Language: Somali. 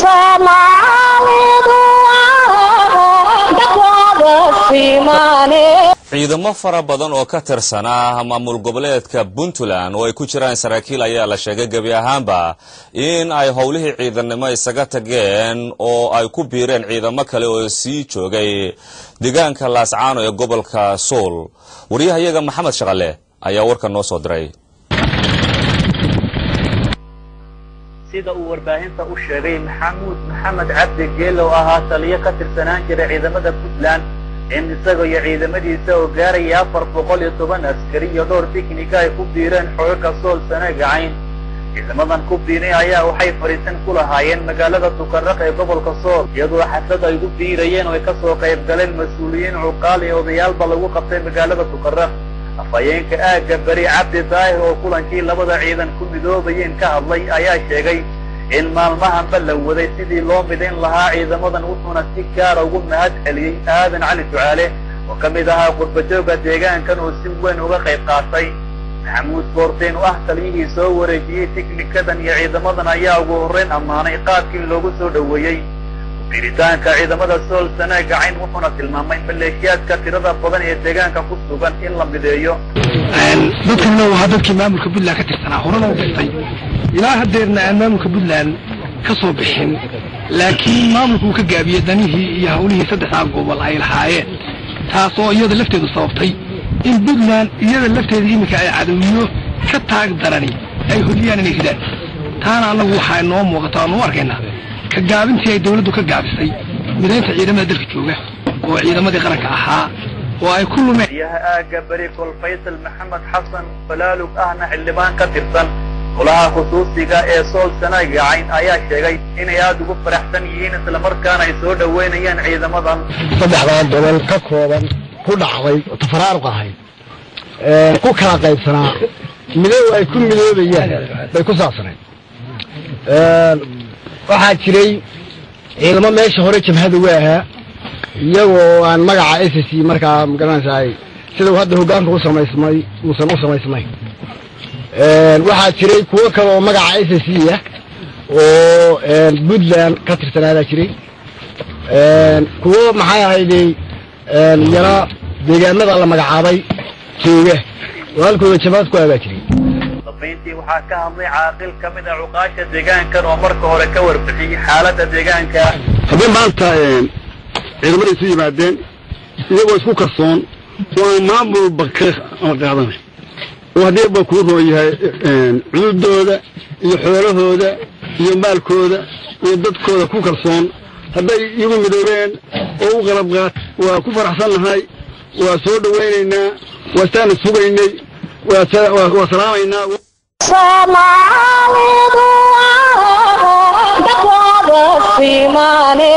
Soomaalidu dad wada simaane. Ciidamo fara badan oo ka tirsanaa maamul goboleedka Puntland oo ay ku jiraan saraakiil ayaa la sheegay gebi ahaanba in ay howlihii ciidannimo isaga tageen oo ay ku biireen ciidamo kale oo sii joogay deegaanka Laascaano ee gobolka Sool. Wariyahayaga Maxamed Shaqale ayaa warkan noo soo diray. Sida uu warbaahinta u sheegay Maxamuud Maxamed Cabdi Geele oo ahaa taliyo ka tirsanaan jiray ciidamada Puntland, in isaga iyo ciidamadiisa oo gaaraya 410 askari iyo dhowr tiknika ay ku biireen xoogaga Sool Sanaag Cayn. Ciidamadan ku biiray ayaa waxay fadhiisan ku lahaayeen magaalada Tukaraq ee gobolka Sool, iyadoo xaflad ay ugu biirayeen oo ay kasoo qayb galeen mas-uuliyiin, cuqaal iyo odayaalba lagu qabtay magaalada Tukaraq. Afhayeenka aagga beri Cabdi Daahir oo kulankii labada ciidan ku midoobayeen ka hadlay ayaa sheegay in maalmahanba la waday sidii loo midayn lahaa ciidamadan, wuxuuna si gaara ugu mahad celiyey Aadan Cali Ducaale oo ka mid ahaa qurbajooga deegaankan oo si weyn uga qayb qaatay. Maxamuud Boorteen oo ah taliyihii soo wareejiyey tiknikadan iyo ciidamadan ayaa ugu horreyn ammaanay qaabkii loogu soo dhoweeyey biiritaanka ciidamada Sool Sanaag Cayn, wuxuuna tilmaamay maleeshiyaadka tirada badan ee deegaanka ku sugan in la mideeyo. Dadkanna waa dadkii maamulka Puntland ka tirsanaa, horena u dhistay, ilaa haddeerna aan maamulka Puntland ka soo bixin, laakiin maamulku uu ka gaabiyey danihii iyo hawlihii saddexdaa gobol ay lahaayeen, taasoo iyada lafteedu sababtay in Puntland iyada lafteeda iminka ay cadawiyo ka taag darani ay hodiyaan inay ridaan. Taana annagu waxaa noo muuqata aanu u arkaynaa ka gaabintii ay dawladdu ka gaabisay midaynta ciidamada dalka jooga oo ciidamadii qaranka ahaa oo ay ku lumeen. Yaha aagga beri Kol Faysal Maxamed Xasan Falaalug ahna xildhibaan ka tirsan golaha khusuusiga ee Sool Sanaag Cayn ayaa sheegay inay aada ugu faraxsan yihiin islamarkaana ay soo dhoweynayaan ciidamadan. Saddexdan gobol ka kooban ku dhacday oo tafaraaruq ahayd ku kala qaybsanaa, midoow ay ku midoobayaan bay ku saabsanayd. Waxaa jiray ciidamo meesha hore jabhada u ahaa, iyagoo aan magaca S C markaa magaranaysaay sida uu hadda hoggaanka u samaysmay uusan u samaysnayn. Waxaa jiray kuwo kale oo magaca S C ah oo Puntland ka tirsanaadaa jiray, kuwo maxay ahayday yana deegaanada la magacaabay jooga oo halkooda jabhad ku abaa jiray. Dambayntii waxaa ka hadlay caaqil ka mid ah cuqaasha deegaankan oo marka hore ka warbixiyey xaaladda deegaanka. Haddii maanta ciidamada isu yimaadeen iyagoo isku kalsoon oo aan maamulba ka qaadanay oo haddii ba kuu roon yahay cududooda iyo xoolahooda iyo maalkooda iyo dadkooda ku kalsoon, hadday iyagu midoobeen oo u qalab qaat, waa ku faraxsan nahay, waa soo dhawaynaynaa, waa saana sugaynay, waa salaamaynaa. Soomaalidu dad wada simaane.